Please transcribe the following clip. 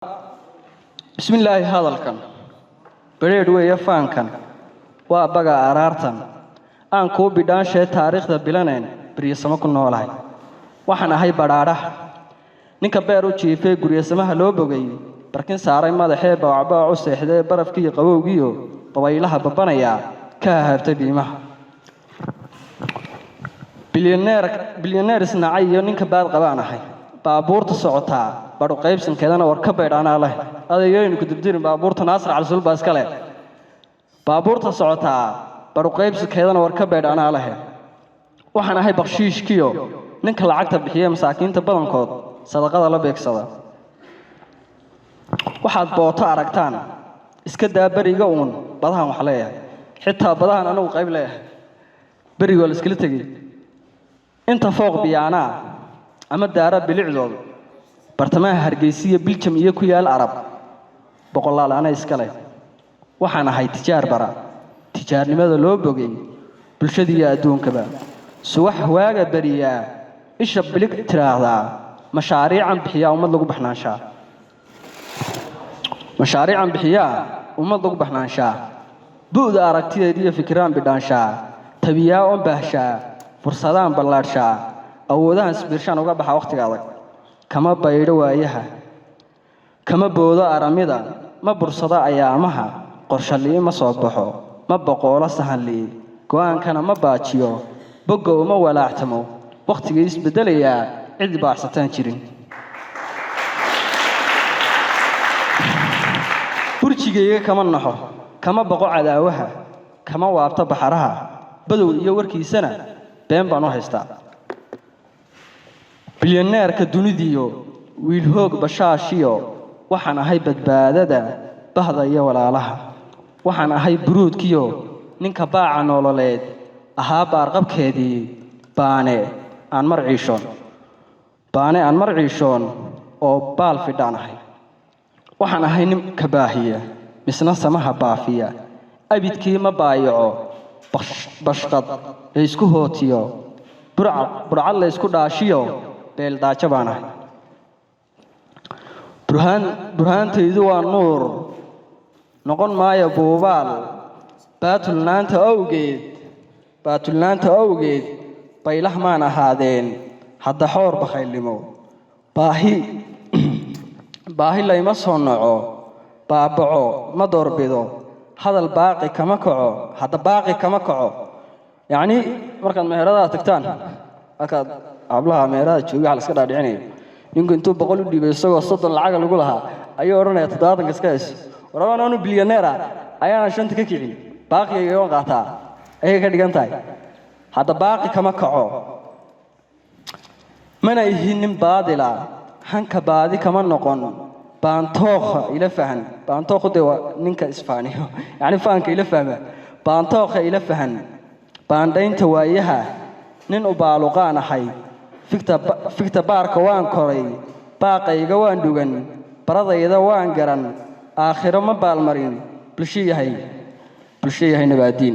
Bismillaahi, hadalkan badheedh weeye, faankan waa baga araartan aan kuu bidhaanshee taariikhda bilaneen beryasamo ku noolahay. Waxaan ahay badhaadhaha ninka beer u jiifay, guryasamaha loo bogay, barkin saaray madaxee, bawacbawac u seexdee, barafkiiyo qabowgiyo dabaylaha babanaya ka hahaabtay biimaha. Bilyaneer isnacay iyo ninka baad qabaan ahay. Baabuurta socotaa badhu qaybsankeedana war ka baydh, anaa leh. Adeegaynu ku dibdirin baabuurta Naasir Calsul baa iska leh. Baabuurta socotaa badhu qaybsankeedana war ka baydh, anaa leh. Waxaan ahay bakshiishkiyo ninka lacagta bixiya, masaakiinta badankood sadaqada la beegsada. Waxaad booto aragtaan iska daa beriga uun, badahan wax leeyahay, xitaa badahan anigu qayb leeyahay. Beriga waa la iskala tegey. Inta fooq biyaanaa ama daara bilicdooda bartamaha Hargeysiya, Biljam iyo ku yaal Arab, boqolaal ana iska leh. Waxaan ahay tijaar bara tijaarnimada loo bogay bulshadiiyo adduunkaba. Subax waaga beriyaa isha bilig tiraahdaa, mashaariican bixiyaa ummad lagu baxnaanshaa, mashaariican bixiyaa ummad lagu baxnaanshaa. Bu'da aragtideed iyo fikiraan bidhaanshaa, tabiyaa oon baahshaa, fursadaan ballaadhshaa, awoodahan sbiirshaan uga baxa wakhtiga adag. Kama baydho waayaha, kama boodo aramida, ma bursado ayaamaha. Qorshalii ma soo baxo, ma boqoolo sahanlii, go'aankana ma baajiyo, bogga uma walaactamo. Wakhtigii isbeddelayaa cid baacsataan jirin. Burjigayga kama naxo, kama baqo cadaawaha, kama waabto baxaraha badow iyo warkiisana been baan u haystaa. Bilyaneerka dunidiyo wiilhoog bashaashiyo, waxaan ahay badbaadada bahda iyo walaalaha. Waxaan ahay buruudkiyo ninka baaca nololeed ahaa, baarqabkeedii baane aan mar ciishoon, baane aan mar ciishoon oo baal fidhaan ahay. Waxaan ahay ninka baahiya misna samaha baafiya. Abidkii ma baayaco bashqad la isku hootiyo, burcad la isku dhaashiyo, beeldaajo baan ahay. Burhaan, burhaantaydu waa nuur, noqon maayo buubaal. Baatulnaanta awgeed, baatulnaanta awgeed baylah maan ahaadeen hadda xoor bakhaylnimo. Baahi, baahi layma soo noco, baabaco ma doorbido, hadal baaqi kama kaco, hadda baaqi kama kaco. Yacni markaad meheradaha tagtaan, markaad hablaha meheradaha jooga, waxa la iska dhaadhicinayo ninku intuu 100 u dhiibay isagoo 30 lacaga lagu lahaa ayuu odhanaya 70-ka iska hayso. Warabaan anu bilyaneera ayaana shanta ka kicin, baaqigayga waan qaataa ayay ka dhigan tahay. Hadda baaqi kama kaco, mana ihi nin baadila, hanka baadi kama noqon. Baantookha ila fahan, baantookhu dee waa ninka isfaaniyo, yacni fahanka ila fahma, baantookha ila fahan. Baandhaynta waayaha nin ubaaluqaan ahay. Figta, figta baarka waan koray, baaqayga waan dhugan, baradayda waan garan, aakhiro ma baalmarin. Bulsho yahay, bulsho yahay nabaadiin.